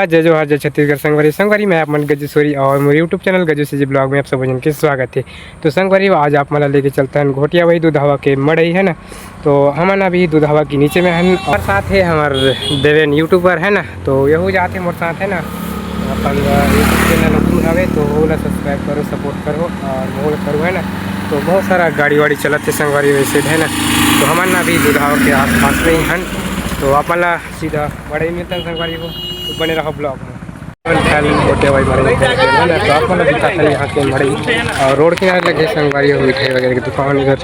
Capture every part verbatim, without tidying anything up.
जय जोहार, जय छत्तीसगढ़ संगवारी। संगवारी, मैं आप मन गजू सोरी और मोर YouTube channel Gaju CG blog में आप सब जन के स्वागत है। तो संगवारी, आज आप मन ला लेके चलथन घोटिया भाई दूधावा के मड़ई, है ना। तो हमन अभी दूधावा के नीचे में हन और साथ है हमर देवेन यूट्यूबर, है ना। तो यहू जात है मोर साथ, है ना। अपन YouTube चैनल ओपन हवे, तो ओला सब्सक्राइब करो, सपोर्ट करो और मोल करो, है ना। तो बहुत सारा गाड़ी वाड़ी चलत है संगवारी वैसे, है ना। तो हमन अभी दूधावा के आसपास में ही हन। तो अपन ला सीधा मड़ई मिलथन संगवारी हो, तो बने रहो ब्लॉग में। अपन खाली होते भाई मड़ई में है ना, तो आप मन दिखाथन यहाँ के मड़ई और रोड किनारे लगे संगवारी हो, मिठाई वगैरह की दुकान, इधर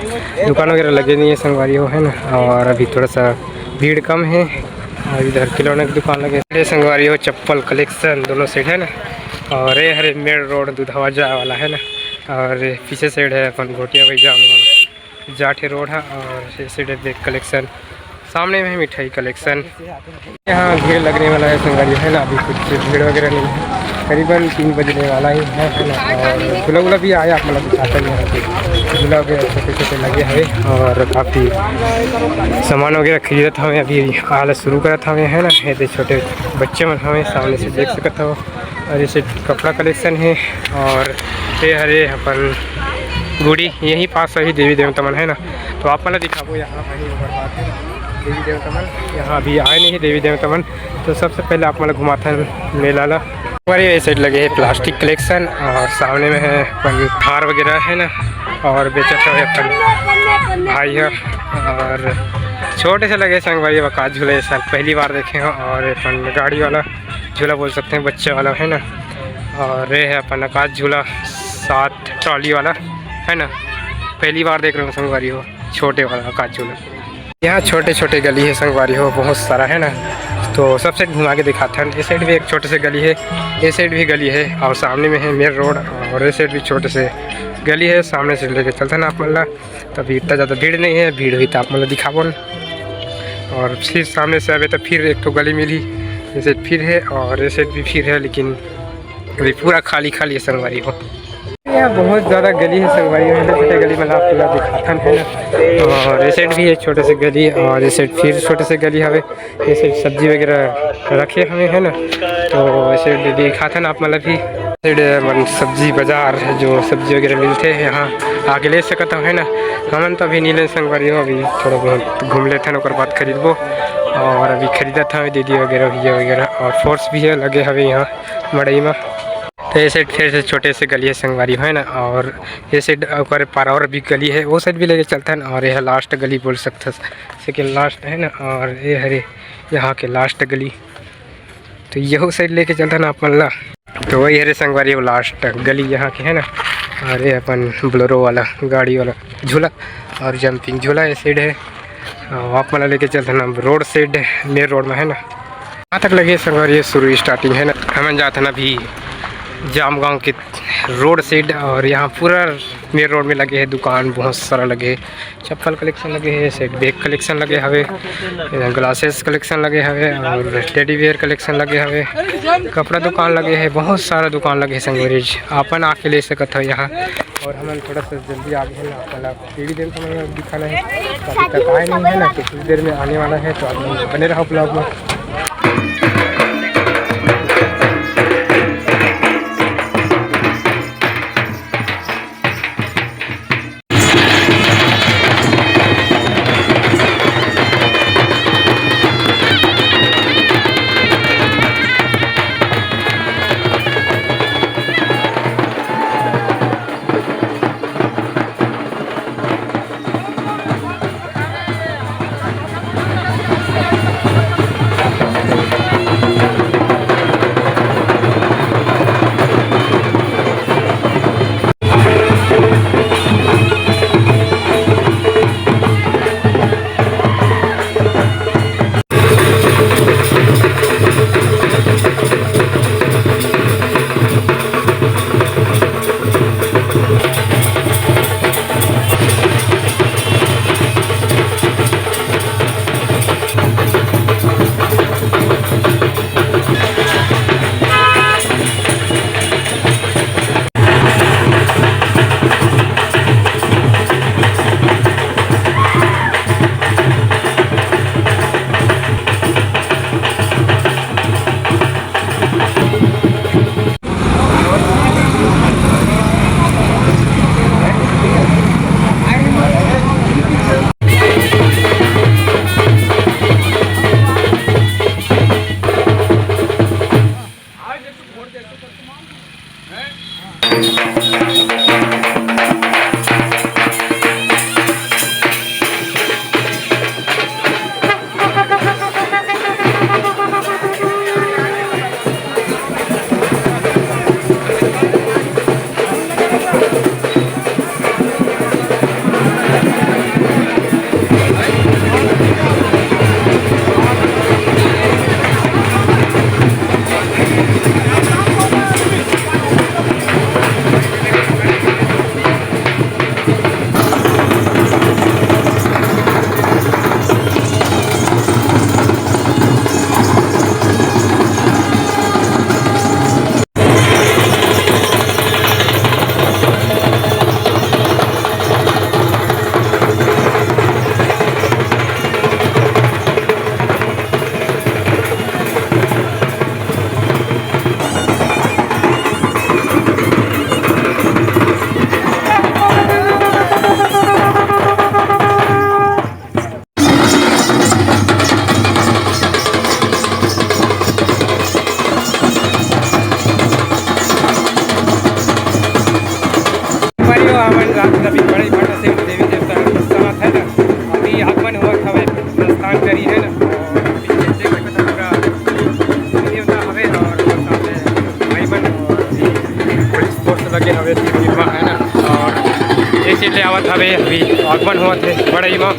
दुकान वगैरह लगे नहीं है संगवारी हो, है ना। और अभी थोड़ा सा भीड़ कम है और इधर खिलौने की दुकान लगे है संगवारी हो, चप्पल कलेक्शन दोनों सेट है ना। और ये हरे मेन रोड दूधावा जाए वाला है ना, और पीछे साइड है अपन घोटिया भाई जाम वाला। जाठे रोड है और ये side है bag collection, सामने में मिठाई कलेक्शन। यहाँ भीड़ लगने वाला है संगवारी, है ना। अभी कुछ भीड़ वगैरह नहीं है, करीबन तीन बजने वाला ही है, है ना। और झूला वूला भी आया, मतलब दिखाता ही है कि झूला वगैरह छोटे छोटे लगे हुए और काफ़ी सामान वगैरह खरीदत हवे। अभी आला शुरू करत हवे, है ना। ये दे छोटे बच्चे मन हवे, सामने से देख सकत हो। और ये side कपड़ा कलेक्शन है और ये हरे अपन गुड़ी यहीं पास सही देवी देवता मन है ना। तो आप मन ला दिखाबो यहाँ वहीं ओकर बाद है देवी देवता मन, यहाँ अभी आए नहीं है देवी देवता मन। तो सबसे पहले आप मन ला घुमाथन मेला ला। हमारे ये side लगे है प्लास्टिक कलेक्शन और सामने में है अपन हार वगैरह है ना, और बेचत है अपन भाई है। और छोटे से लगे संगवारी, अब आकाश झूला ये साल पहली बार देखे हो, और अपन गाड़ी वाला झूला बोल सकते हैं, बच्चे वाला है ना। और ये है अपन आकाश झूला, सात ट्रॉली वाला है ना, पहली बार देख रहे हो संगवारी हो, छोटे वाला आकाश झूला। यहाँ छोटे छोटे गली है संगवारी हो, बहुत सारा है ना। तो सबसे घुमा के दिखाथन। ये side भी एक छोटे से गली है, ये side भी गली है और सामने में है मेन रोड और ये side भी छोटे से गली है। सामने से लेके चलथन आप मन ला, तभी इतना ज़्यादा भीड़ नहीं है, भीड़ हुई तो आप मन ला दिखाबो न। और फिर सामने से आवे तो फिर एक ठो गली मिली, जैसे फिर है और ये side भी फिर है, लेकिन अभी पूरा खाली खाली है संगवारी हो। यहाँ बहुत ज़्यादा गली है संगवारी हो, छोटे गली मतलब आप पूरा दिखाथन है ना। और ये side भी एक छोटे से गली और ये side फिर छोटे से गली हवे, ये side सब्जी वगैरह रखे हवे है ना। तो ये side दिखाथन आप मतलब भी side मन सब्जी बाजार है, जो सब्जी वगैरह मिलते हैं यहाँ आके ले सकत हो है ना। हमन तो अभी नहीं ले संगवारी हो, अभी थोड़ा बहुत घूम लेथन ओकर बाद खरीदबो। और अभी खरीदत हवे दीदी वगैरह भैया वगैरह और फोर्स भी है लगे हवे यहाँ मड़ई में। तो ये side फिर से छोटे से गली है संगवारी हो है ना, और ये side ओकर पार और भी गली है, वो side भी लेके चलथन। और यह लास्ट गली बोल सकथस, सेकंड लास्ट है ना, और ये हरे यहाँ के लास्ट गली। तो यहू side लेके चलथन आप मन ला। तो वही हरे संगवारी, वो लास्ट गली यहाँ के है ना, और ये अपन बोलेरो वाला गाड़ी वाला झूला और जंपिंग झूला ये side है। और आप मन ला लेके चलथन अब रोड side, मेन रोड में है ना। कहाँ तक लगे संगवारी, ये शुरू स्टार्टिंग है ना। हमन जात हन अभी जामगांव के रोड side और यहाँ पूरा मेन रोड में लगे है दुकान, बहुत सारा लगे है। चप्पल कलेक्शन लगे है, side bag collection लगे हवे, ग्लासेस कलेक्शन लगे हवे और टेडी बियर कलेक्शन लगे हवे। कपड़ा दुकान लगे है, बहुत सारा दुकान लगे है संगवारी, अपन आके ले सकत हो यहाँ। और हमन थोड़ा सा जल्दी आ गए हैं ना, अपन ला टीवी देख के हमन दिखाना है, अभी तक आए नहीं है ना, तो कुछ देर में आने वाला है, तो आप लोग बने रहो ब्लॉग में। परिवार हमन रात अभी बड़े भाटा से देवी देवता के साथ है ना, अभी आगमन होवत हवे, प्रस्थान करी है ना, और अभी देख सकत हव पूरा देवी देवता हवे और ओकर साथ में भाई मन और पुलिस फोर्स लगे हवे तीन दिन में है ना, और इसीलिए आवत हवे, अभी आगमन होवत है बड़ई में।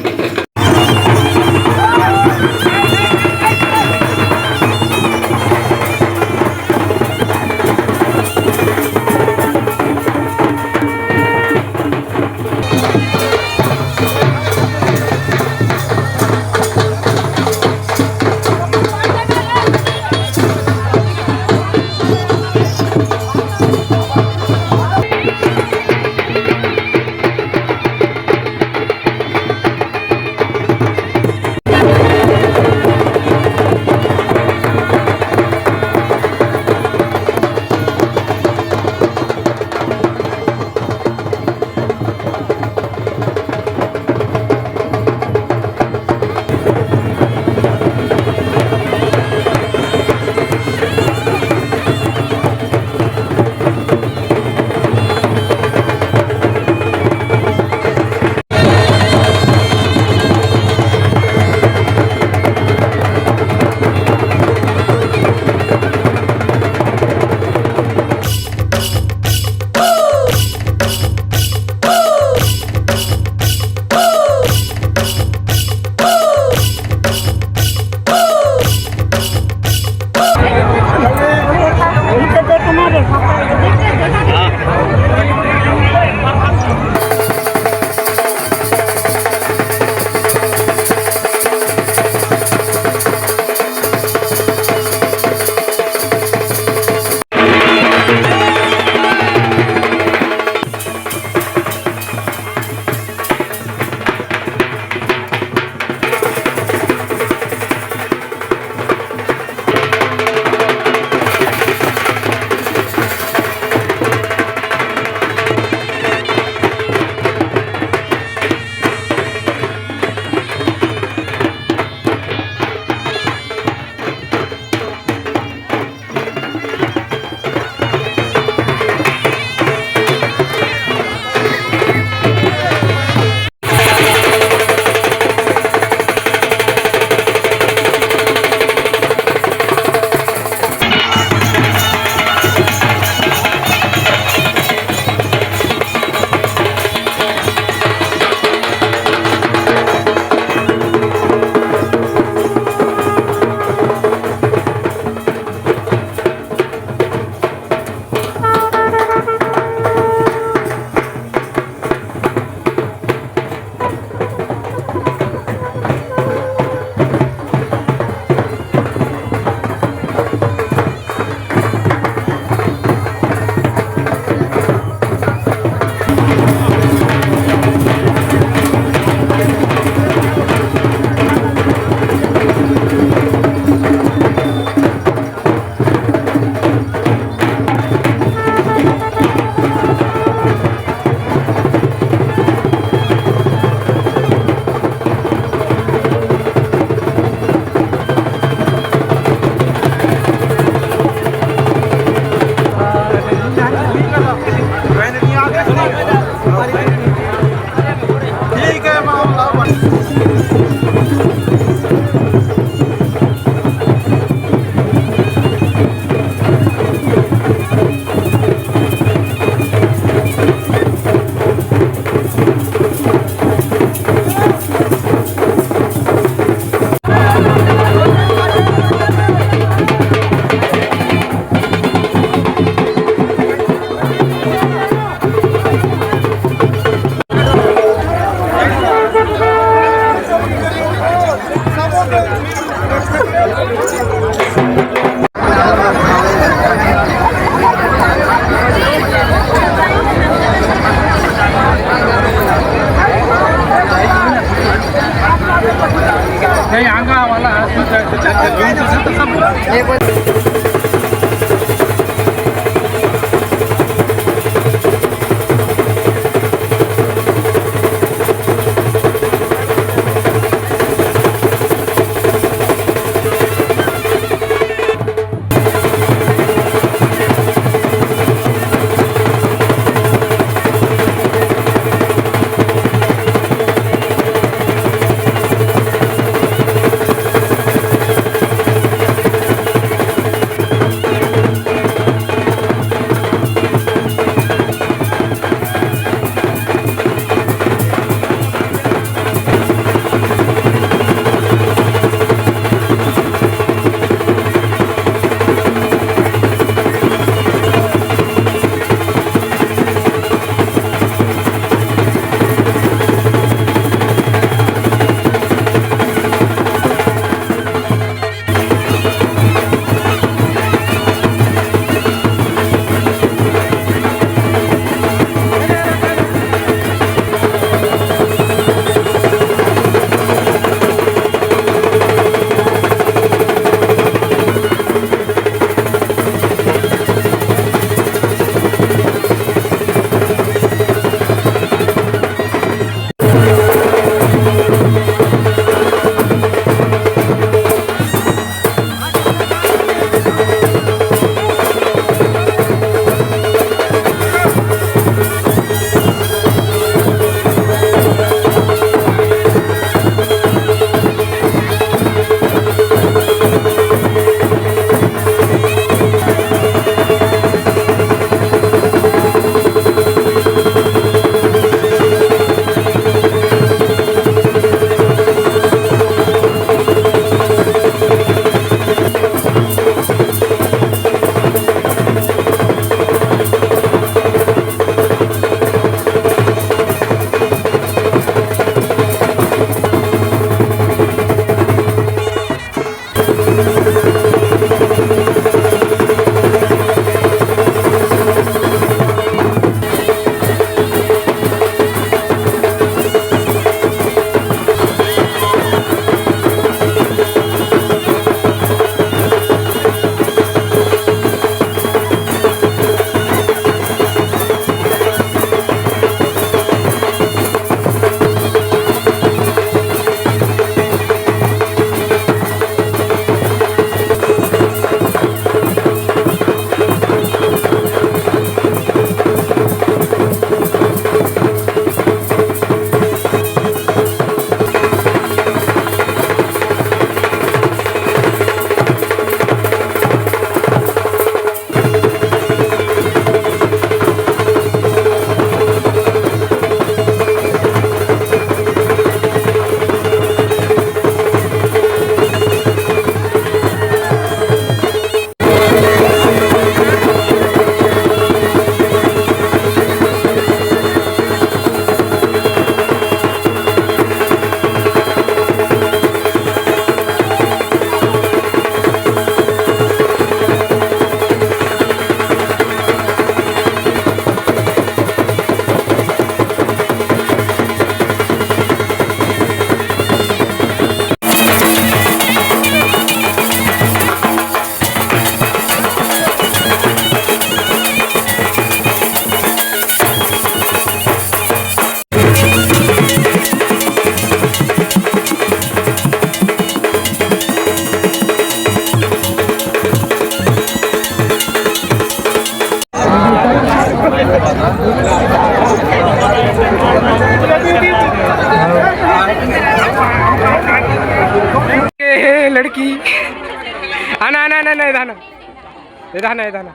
ये रहा ना, ये रहा ना,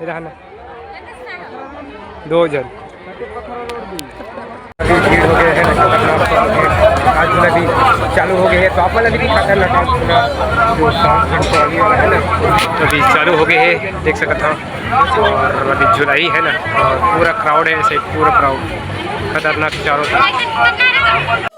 ये रहा ना। दो जन। अभी भीड़ हो गया है ना, खतरनाक। आज अभी चालू हो गया है, तो आप वाला भी खतरनाक आज पूरा जो सांस ट्रॉली वाला है ना, तो अभी चालू हो गया है, देख सकत हो। और अभी जुलाई है ना, और पूरा क्राउड है ऐसे, पूरा क्राउड खतरनाक चारों तरफ।